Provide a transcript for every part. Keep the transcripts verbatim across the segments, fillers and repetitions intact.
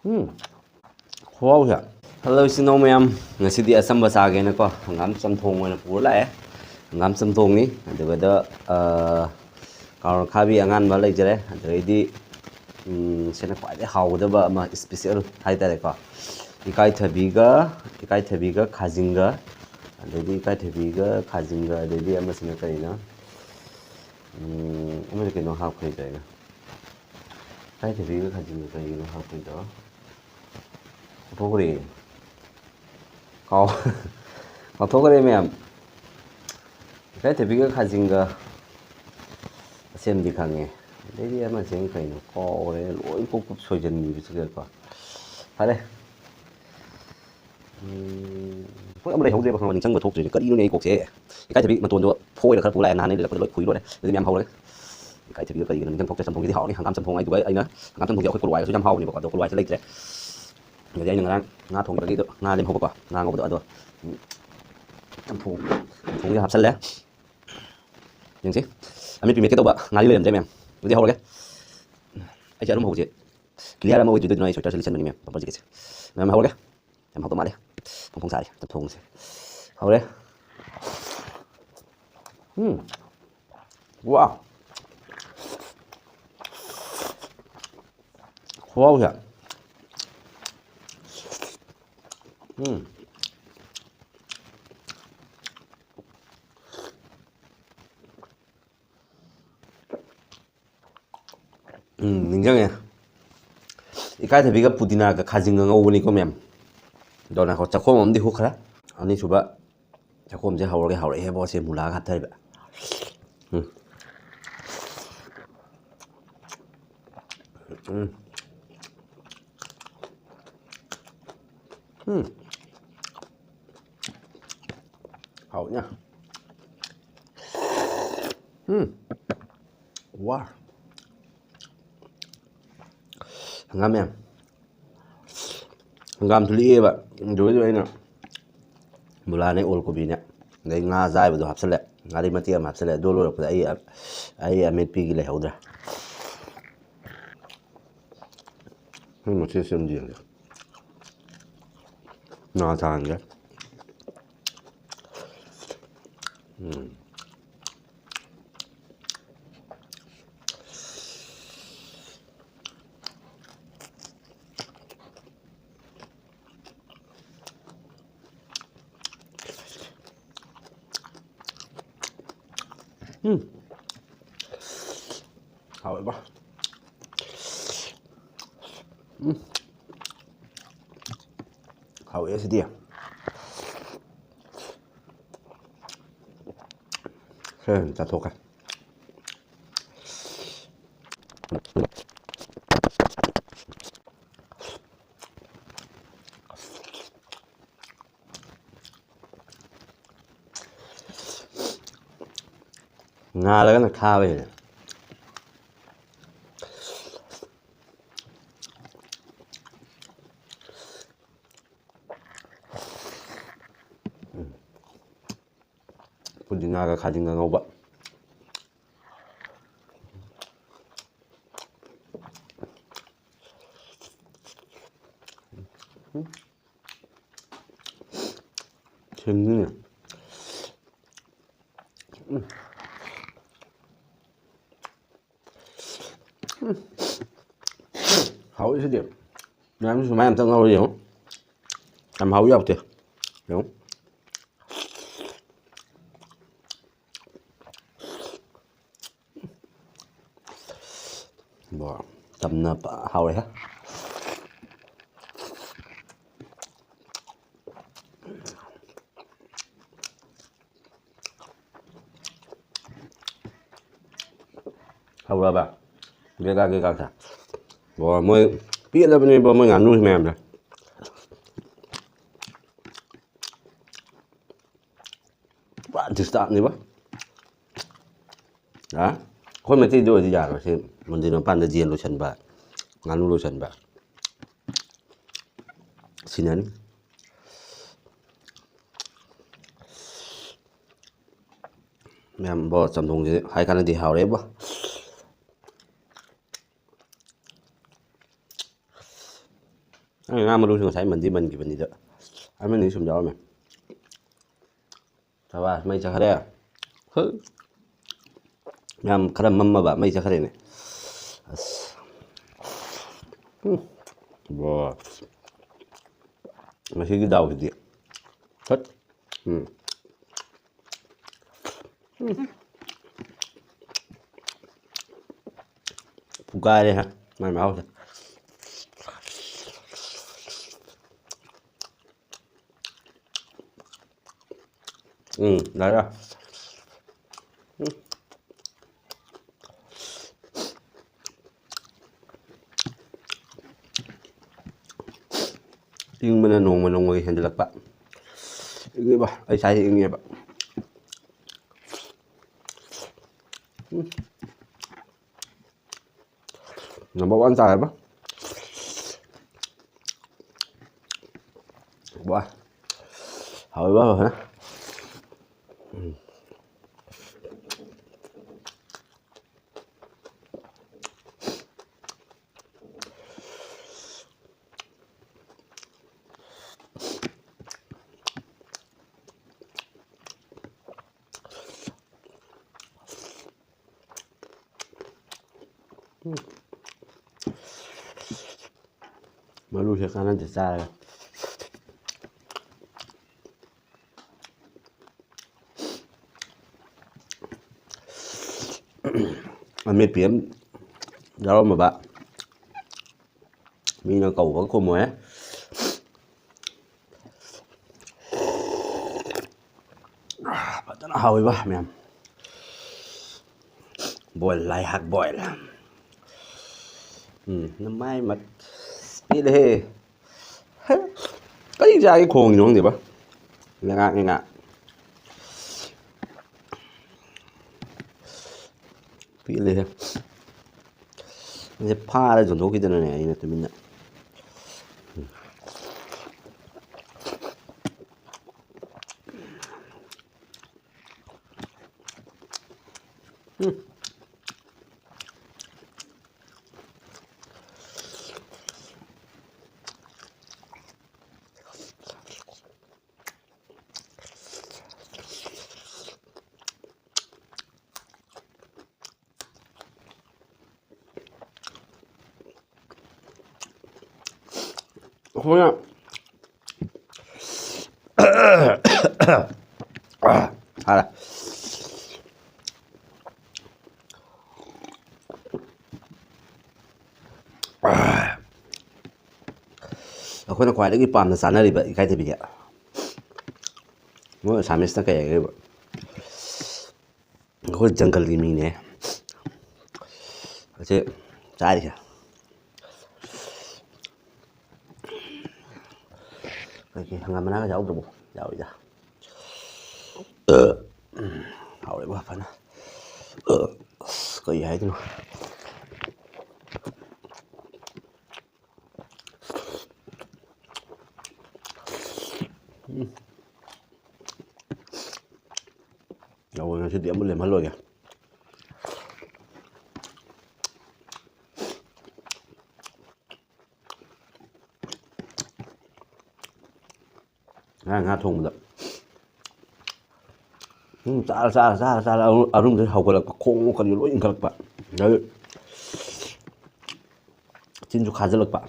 ꯎꯝ, ꯈꯨꯍꯥꯎꯁꯦ꯫ Hello ꯏꯆꯤꯟ ꯏꯅꯥꯎ ꯃꯌꯥꯝ, ꯉꯁꯤꯗꯤ ꯑꯆꯝꯕ ꯆꯥꯒꯦꯅꯀꯣ, ꯍꯪꯒꯥꯝ ꯆꯝꯊꯣꯡ ꯑꯣꯏꯅ ꯄꯨꯔ ꯂꯥꯛꯑꯦ꯫ ꯍꯪꯒꯥꯝ ꯆꯝꯊꯣꯡꯅꯤ, ꯑꯗꯨꯒ ꯀꯥꯔꯣꯠ ꯑꯈꯥꯕꯤ ꯑꯉꯥꯟꯕ ꯂꯩꯖꯔꯦ, ꯑꯗꯩꯗꯤ ꯎꯝ, ꯁꯤꯅ ꯈ꯭ꯋꯥꯏꯗꯩ ꯍꯥꯎꯒꯗꯕ ꯑꯃ, ꯏꯁꯄꯤꯁꯦꯜ ꯍꯥꯏꯇꯥꯔꯦꯀꯣ꯫ ꯏꯀꯥꯏꯊꯕꯤꯒ, ꯏꯀꯥꯏꯊꯕꯤꯒ ꯈꯥꯖꯤꯡꯒ, ꯑꯗꯩꯗꯤ ꯏꯀꯥꯏꯊꯕꯤꯒ ꯈꯥꯖꯤꯡꯒ, ꯑꯗꯩꯗꯤ ꯑꯃꯁꯤꯅ ꯀꯔꯤꯅꯣ? ꯎꯝ, ꯑꯃꯁꯦ ꯀꯩꯅꯣ ꯍꯥꯞꯈ꯭ꯔꯤꯗꯣ ꯑꯩꯅ꯫ ꯏꯀꯥꯏꯊꯕꯤꯒ ꯈꯥꯖꯤꯡꯒ ꯀꯔꯤꯒꯤꯅꯣ ꯍꯥꯞꯈ꯭ꯔꯤꯗꯣ? ꯀꯥꯎꯊꯣꯛꯈ꯭ꯔꯦ꯫ ꯀꯥꯎ-, ꯀꯥꯎꯊꯣꯛꯈ꯭ꯔꯦ ꯃꯌꯥꯝ꯫ ꯏꯀꯥꯏꯊꯕꯤꯒ ꯈꯥꯖꯤꯡꯒ ꯑꯁꯦꯝꯗꯤ ꯈꯪꯉꯦ꯫ ꯑꯗꯩꯗꯤ ꯑꯃꯁꯦ ꯀꯩꯅꯣ ꯀꯥꯎꯔꯦ꯫ ꯂꯣꯏ ꯀꯨꯞ ꯀꯨꯞ ꯁꯣꯏꯖꯟꯈꯤꯕꯁꯤꯗꯀꯣ꯫ ꯐꯔꯦ꯫ ꯎꯝ, ꯄꯣꯠ ꯑꯃ ꯂꯩꯍꯧꯗ꯭ꯔꯦꯕ, ꯈꯪꯕ ꯅꯤꯡꯁꯤꯡꯕ ꯊꯣꯛꯇ꯭ꯔꯤꯅꯦ꯫ ꯀꯔꯤꯅꯣꯅꯦ ꯑꯩ ꯀꯣꯛꯁꯦ? ꯏꯀꯥꯏꯊꯕꯤ ꯃꯇꯣꯟꯗꯣ ꯐꯣꯏꯔ ꯈꯔ ꯄꯨ ꯂꯥꯛꯑꯦ꯫ ꯅꯍꯥꯟ ꯑꯩ ꯂꯩꯔꯛꯄꯗ ꯂꯣꯏ ꯈꯨꯏ ꯂꯣꯏꯔꯦ꯫ ꯑꯗꯨꯗꯤ ꯃꯌꯥꯝ ꯍꯧꯔꯦ꯫ ꯏꯀꯥꯏꯊꯕꯤꯒ ꯀꯔꯤꯒꯤꯅꯣ ꯅꯤꯡꯁꯤꯡ ꯊꯣꯛꯇ꯭ꯔꯦ꯫ ꯆꯝꯊꯣꯡꯁꯤꯗꯤ ꯍꯥꯎꯔꯅꯤ꯫ ꯍꯪꯒꯥꯝ ꯆꯝꯊꯣꯡ ꯍꯥꯏꯗꯨꯒ ꯑꯩꯅ ꯍꯪꯒꯥꯝ ꯆꯝꯊꯣꯡꯁꯦ ꯑꯩꯈꯣꯏ ꯀꯣꯂꯨ ꯍꯋꯥꯏꯒꯁꯨ ꯌꯥꯝ ꯍꯥꯎꯕꯅꯦꯕꯀꯣ꯫ ꯑꯗꯣ ꯀꯣꯂꯨ ꯍꯋꯥꯏꯁꯦ ꯂꯩꯇ꯭ꯔꯦ꯫ ꯑꯗꯩ ꯑꯩꯅ ꯉꯔꯥꯡ ꯉꯥ ꯊꯣꯡꯕꯗꯒꯤ ꯑꯗꯣ ꯉꯥ ꯂꯦꯝꯍꯧꯕꯀꯣ, ꯉꯥ ꯉꯧꯕꯗꯣ, ꯑꯗꯣ, ꯎꯝ, ꯆꯝꯊꯣꯡ, ꯆꯝꯊꯣꯡꯁꯦ ꯍꯥꯞꯆꯜꯂꯦ꯫ ꯌꯦꯡꯁꯤ, ꯑꯃꯦꯠꯄꯤ ꯃꯦꯠꯀꯦ ꯇꯧꯕ ꯉꯥꯔꯤ ꯂꯩꯔꯝꯗ꯭ꯔꯦ ꯃꯌꯥꯝ꯫ ꯑꯗꯨꯗꯤ ꯍꯧꯔꯒꯦ꯫ ꯑꯩꯁꯦ ꯑꯔꯨꯝꯕ ꯍꯧꯕꯁꯦ clear ꯑꯃ ꯑꯣꯏꯗ꯭ꯔꯤꯗꯣ, ꯑꯗꯨꯅ ꯑꯩ ꯁ꯭ꯋꯦꯇꯔꯁꯦ ꯂꯤꯠꯁꯟꯕꯅꯤ ꯃꯌꯥꯝ, ꯄꯥꯄꯔꯁꯦ ꯀꯩꯁꯦ꯫ ꯃꯌꯥꯝ ꯍꯧꯔꯒꯦ꯫ ꯌꯥꯝ ꯍꯥꯎꯗꯧ ꯃꯥꯜꯂꯦ꯫ ꯐꯣꯡ ꯐꯣꯡ ꯁꯥꯔꯤ ꯆꯝꯊꯣꯡꯁꯦ꯫ ꯍꯧꯔꯦ꯫ ꯎꯝ꯫ ꯋꯥ꯫ ꯈꯨꯍꯥꯎꯁꯦ꯫ ꯎꯝ꯫ ꯎꯝ, ꯅꯤꯡꯁꯤꯡꯉꯦ꯫ ꯏꯀꯥꯏꯊꯕꯤꯒ ꯄꯨꯗꯤꯅꯥꯒ ꯈꯥꯖꯤꯡꯒ ꯉꯧꯕꯅꯤꯀꯣ ꯃꯌꯥꯝ꯫ ꯑꯗꯣ ꯉꯥꯏꯈꯣ, ꯆꯥꯛꯈꯣꯝ ꯑꯃꯗꯤ ꯍꯨꯛꯈ꯭ꯔꯦ꯫ ꯑꯅꯤꯁꯨꯕ ꯆꯥꯛꯈꯣꯝꯁꯦ ꯍꯧꯔꯒꯦ, ꯍꯧꯔꯛꯑꯦꯕꯣ, ꯁꯦ ꯃꯨꯂꯥꯒ ꯍꯥꯞꯊꯔꯤꯕ꯫ ꯎꯝ꯫ ꯎꯝ꯫ ꯎꯝ꯫ ꯍꯥꯎꯅ꯫ ꯎꯝ꯫ ꯋꯥ꯫ ꯍꯪꯒꯥꯝ ꯃꯌꯥꯝ꯫ ꯍꯪꯒꯥꯝꯁꯨ ꯂꯤꯛꯑꯦꯕ꯫ ꯑꯗꯨꯒꯤꯁꯨ ꯑꯩꯅ ꯃꯨꯂꯥꯅꯦ, ꯑꯣꯜ ꯀꯣꯕꯤꯅꯦ, ꯑꯗꯩ ꯉꯥ ꯑꯌꯥꯏꯕꯗꯣ ꯍꯥꯞꯆꯜꯂꯦ, ꯉꯥꯔꯤ ꯃꯇꯦꯛ ꯑꯃ ꯍꯥꯞꯆꯜꯂꯦ꯫ ꯑꯗꯨ ꯂꯣꯏꯔꯛꯄꯗ ꯑꯩ, ꯑꯩ ꯑꯃꯦꯠꯄꯤꯒꯤ ꯂꯩꯍꯧꯗ꯭ꯔꯦ꯫ ꯍꯣꯏ, ꯃꯆꯦꯠꯁꯦ ꯑꯃ ꯌꯦꯡꯒꯦ꯫ ꯉꯥ ꯊꯥꯡꯒꯦ꯫ ꯎꯝ꯫ ꯎꯝ꯫ ꯍꯥꯎꯋꯦꯕ꯫ ꯎꯝ꯫ ꯍꯥꯎꯋꯦ ꯁꯤꯗꯤ꯫ ꯈꯔ ꯍꯦꯟꯅ ꯆꯥꯊꯣꯛꯀꯦ꯫ ꯉꯥꯜꯂꯒꯅ ꯈꯥꯕ ꯍꯦꯜꯂꯦ꯫ ꯄꯨꯗꯤꯅꯥꯒ ꯈꯥꯖꯤꯡꯒ ꯉꯧꯕ꯫ ꯁꯤꯡꯉꯤꯅꯦ꯫ ꯎꯝ꯫ ꯎꯝ꯫ ꯍꯥꯎꯋꯤ ꯁꯤꯗꯤ꯫ ꯃꯌꯥꯝꯁꯨ ꯁꯨꯃꯥꯏꯅ ꯑꯝꯇ ꯉꯧꯔ ꯌꯦꯡꯉꯨ꯫ ꯌꯥꯝ ꯍꯥꯎꯋꯤ ꯌꯥꯎꯗꯦ꯫ ꯌꯦꯡꯉꯨ꯫ ꯕꯣ, ꯆꯝꯅ ꯄ-, ꯍꯥꯎꯔꯦꯍꯦ꯫ ꯍꯧꯔꯕ? ꯒꯦꯒꯥ ꯒꯦꯒꯥ ꯁꯦ꯫ ꯕꯣ, ꯃꯣꯏ ꯄꯦꯜꯂꯕꯅꯦꯕꯣ, ꯃꯣꯏ ꯉꯥꯅꯨ ꯃꯌꯥꯝꯁꯦ꯫ ꯄꯨꯔꯥ ꯗꯤꯁꯇꯥꯔꯕꯅꯦꯕ꯫ ꯍꯥ? ꯑꯩꯈꯣꯏ ꯃꯩꯇꯩꯗ ꯑꯣꯏꯗꯤ ꯌꯥꯔꯣꯏ꯫ ꯁꯤ ꯃꯟꯗꯤꯔ ꯃꯄꯥꯟꯗ ꯌꯦꯟ ꯂꯣꯏꯁꯟꯕ, ꯉꯥꯅꯨ ꯂꯣꯏꯁꯟꯕ꯫ ꯁꯤꯅꯅꯤ꯫ ꯃꯌꯥꯝ ꯕꯣ, ꯆꯝꯊꯣꯡꯁꯦ ꯍꯥꯏ ꯀꯥꯟꯅꯗꯤ ꯍꯥꯎꯔꯦꯕꯣ꯫ ꯑꯩ ꯉꯥ ꯃꯔꯨꯁꯨ ꯉꯁꯥꯏ ꯃꯟꯗꯤ ꯃꯟꯈꯤꯕꯅꯤꯗ, ꯑꯃꯅꯤ ꯁꯨꯝ ꯌꯥꯎꯔꯝꯃꯦ꯫ ꯁꯕꯥꯁ, ꯃꯩ ꯆꯠꯈ꯭ꯔꯦ꯫ ꯍꯨ꯫ ꯃꯌꯥꯝ ꯈꯔ ꯃꯝꯃꯕ ꯃꯩ ꯆꯠꯈ꯭ꯔꯦꯅꯦ꯫ ꯑꯁ꯫ ꯎꯝ꯫ ꯕꯣ꯫ ꯉꯁꯤꯒꯤ ꯗꯥꯎꯁꯤꯗꯤ꯫ ꯍꯠ꯫ ꯎꯝ꯫ ꯎꯝ꯫ ꯐꯨꯒꯥꯏꯔꯦ ꯍꯥ, ꯃꯥꯏ ꯃꯍꯥꯎꯁꯦ꯫ ꯎꯝ, ꯌꯥꯔꯦ꯫ ꯎꯝ꯫ ꯏꯪꯕꯅ ꯅꯣꯡꯃ ꯅꯣꯡꯃꯒꯤ ꯍꯦꯟꯖꯜꯂꯛꯄ꯫ ꯏꯪꯉꯦꯕ, ꯑꯩ ꯁꯥꯏꯁꯦ ꯏꯪꯉꯦꯕ꯫ ꯎꯝ꯫ Number one ꯇꯥꯔꯦꯕ꯫ ꯋꯥ꯫ ꯍꯥꯎꯋꯦꯕ ꯐꯖꯅ꯫ ꯎꯝ꯫ ꯃꯔꯨꯁꯦ ꯀꯥꯟꯅꯗꯦ ꯆꯥꯔꯒ꯫ ꯑꯃꯦꯠꯄꯤ ꯑꯃ ꯌꯥꯎꯔꯝꯃꯕ꯫ ꯃꯤꯅ ꯀꯧꯕꯒ ꯈꯨꯝꯃꯣꯏꯍꯦ꯫ ꯐꯖꯅ ꯍꯥꯎꯋꯤꯕ ꯃꯌꯥꯝ꯫ Boil, ꯂꯥꯏꯍꯥꯛ boil꯫ ꯎꯝ, ꯅꯃꯥꯏ ꯃꯠ-, ꯄꯦꯜꯂꯦꯍꯦ꯫ ꯀꯔꯤ ꯆꯥꯒꯦ ꯈꯣꯡꯉꯤꯅꯣ ꯈꯪꯗꯦꯕ꯫ ꯉꯥ, ꯉꯥ꯫ ꯄꯦꯜꯂꯦꯍꯦ꯫ ꯃꯁꯤ ꯐꯥꯔ ꯌꯣꯟꯊꯣꯛꯈꯤꯗꯅꯅꯦ ꯑꯩꯅ ꯇꯨꯃꯤꯟꯅ꯫ ꯎꯝ꯫ ꯑꯩꯈꯣꯏꯅ ꯍꯥꯏꯔꯦ꯫ ꯑꯩꯈꯣꯏꯅ ꯈ꯭ꯋꯥꯏꯗꯒꯤ ꯄꯥꯝꯅ ꯆꯥꯅꯔꯤꯕ ꯏꯀꯥꯏꯊꯕꯤꯁꯦ꯫ ꯃꯣꯏ ꯑꯁꯥꯃꯤꯁꯅ ꯀꯩ ꯍꯥꯏꯒꯦꯕ? ꯑꯩꯈꯣꯏ ꯖꯪꯒꯜꯒꯤ ꯃꯤꯅꯦ꯫ ꯑꯁꯤ ꯆꯥꯔꯤꯁꯦ꯫ ꯀꯩꯀꯩ ꯍꯪꯒꯥꯝ ꯃꯅꯥꯒ ꯌꯥꯎꯗ꯭ꯔꯕꯣ? ꯌꯥꯎꯏꯗ꯫ ꯍꯥꯎꯔꯦꯕ ꯐꯖꯅ꯫ ꯑꯁ, ꯀꯩ ꯍꯥꯏꯗꯣꯏꯅꯣ? ꯎꯝ꯫ ꯌꯥꯎꯋꯦ, ꯉꯁꯤꯗꯤ ꯑꯃ ꯂꯦꯝꯍꯜꯂꯣꯏꯒꯦ꯫ ꯉꯔꯥꯡ ꯉꯥ ꯊꯣꯡꯕꯗ ꯁꯨꯝ ꯆꯥꯔ, ꯆꯥꯔ, ꯆꯥꯔ, ꯆꯥꯔ ꯑꯔꯨꯝ-, ꯑꯔꯨꯝꯗꯩ ꯍꯧꯒꯠꯂꯛꯄ, ꯈꯣꯡ ꯀꯔꯤ ꯂꯣꯏ ꯏꯟꯈꯠꯂꯛꯄ꯫ ꯑꯗꯩ ꯆꯤꯟꯁꯨ ꯈꯥꯖꯤꯜꯂꯛꯄ꯫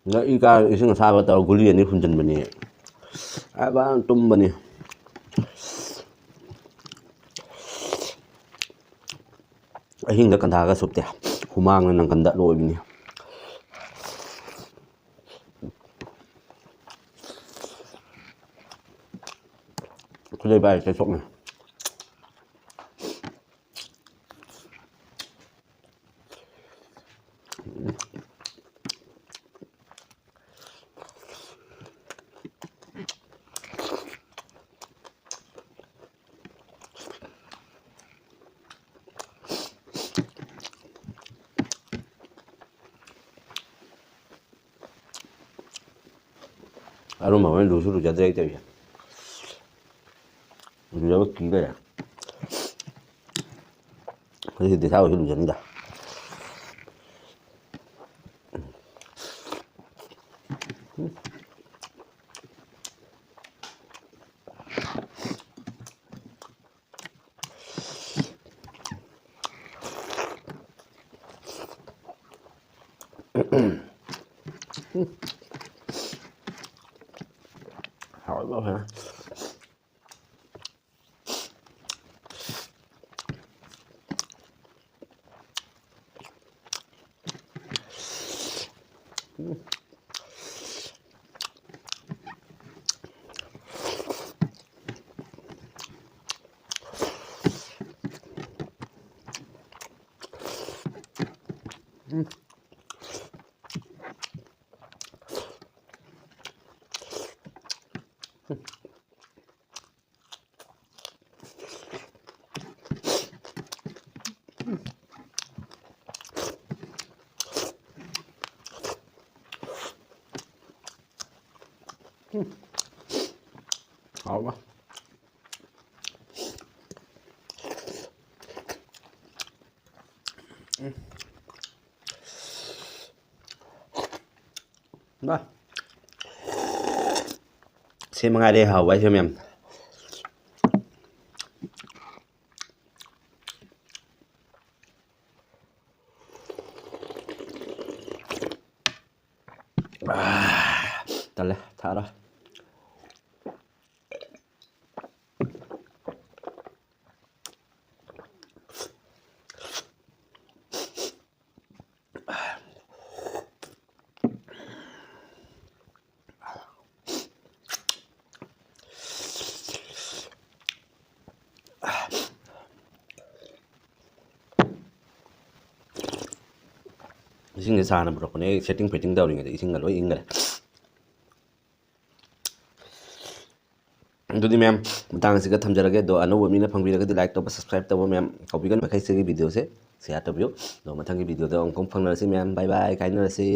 ꯑꯗ ꯏ ꯀꯥ ꯏꯁꯤꯡ ꯑꯁꯥꯕ ꯇꯧꯔ ꯒꯨꯂꯤ ꯑꯅꯤ ꯍꯨꯟꯖꯤꯟꯕꯅꯤ꯫ ꯑ, ꯐꯖꯅ ꯇꯨꯝꯕꯅꯤ꯫ ꯑꯍꯤꯡꯗ ꯀꯟꯗꯥꯒ ꯁꯨꯞꯇꯦ꯫ ꯍꯨꯃꯥꯡꯅ ꯅꯪꯒꯟꯗ ꯂꯣꯏꯕꯤꯅꯤ꯫ ꯈꯨꯂꯩ ꯄꯥꯏꯔ ꯆꯦꯟꯊꯣꯛꯅꯤ꯫ ꯑꯔꯨꯝꯕ ꯍꯣꯔꯦꯟ ꯂꯨꯁꯨ ꯂꯨꯖꯗ꯭ꯔꯦ ꯑꯩ ꯇꯧꯔꯤꯁꯦ꯫ ꯂꯨꯖꯕ ꯀꯤ ꯂꯩꯔꯦ꯫ ꯍꯧꯖꯤꯛꯇꯤ ꯊꯥꯎꯁꯨ ꯂꯨꯖꯅꯤꯗ꯫ Okay. ꯎꯝ꯫ ꯍꯥꯎꯕ꯫ ꯎꯝ꯫ ꯕꯥ꯫ ꯁꯤ ꯃꯉꯥꯏꯔꯦ ꯍꯥꯎꯕ ꯍꯥꯏꯁꯦ ꯃꯌꯥꯝ꯫ ꯑꯥ, ꯇꯜꯂꯦ, ꯊꯛꯑꯔꯣꯏ꯫ ꯏꯁꯤꯡꯁꯦ ꯁꯥꯅ ꯄꯨꯔꯛꯄꯅꯦ, ꯑꯩ ꯁꯦꯠꯇꯤꯡ ꯐꯦꯠꯇꯤꯡ ꯇꯧꯔꯤꯉꯩꯗ ꯏꯁꯤꯡꯒ ꯂꯣꯏ ꯏꯪꯈ꯭ꯔꯦ꯫ ꯑꯗꯨꯗꯤ ꯃꯌꯥꯝ, ꯃꯇꯥꯡ ꯑꯁꯤꯒ ꯊꯝꯖꯔꯒꯦ꯫ ꯑꯗꯣ ꯑꯅꯧꯕ ꯃꯤꯅ ꯐꯪꯕꯤꯔꯒꯗꯤ like ꯇꯧꯕ, subscribe ꯇꯧꯕ ꯃꯌꯥꯝ ꯀꯥꯎꯕꯤꯒꯅꯨ꯫ ꯃꯈꯩꯁꯤꯒꯤ video ꯁꯦ share ꯇꯧꯕꯤꯌꯨ꯫ ꯑꯗꯣ ꯃꯊꯪꯒꯤ video ꯗ ꯑꯃꯨꯛ ꯐꯪꯅꯔꯁꯤ ꯃꯌꯥꯝ꯫ Bye bye, ꯀꯥꯏꯅꯔꯁꯤ꯫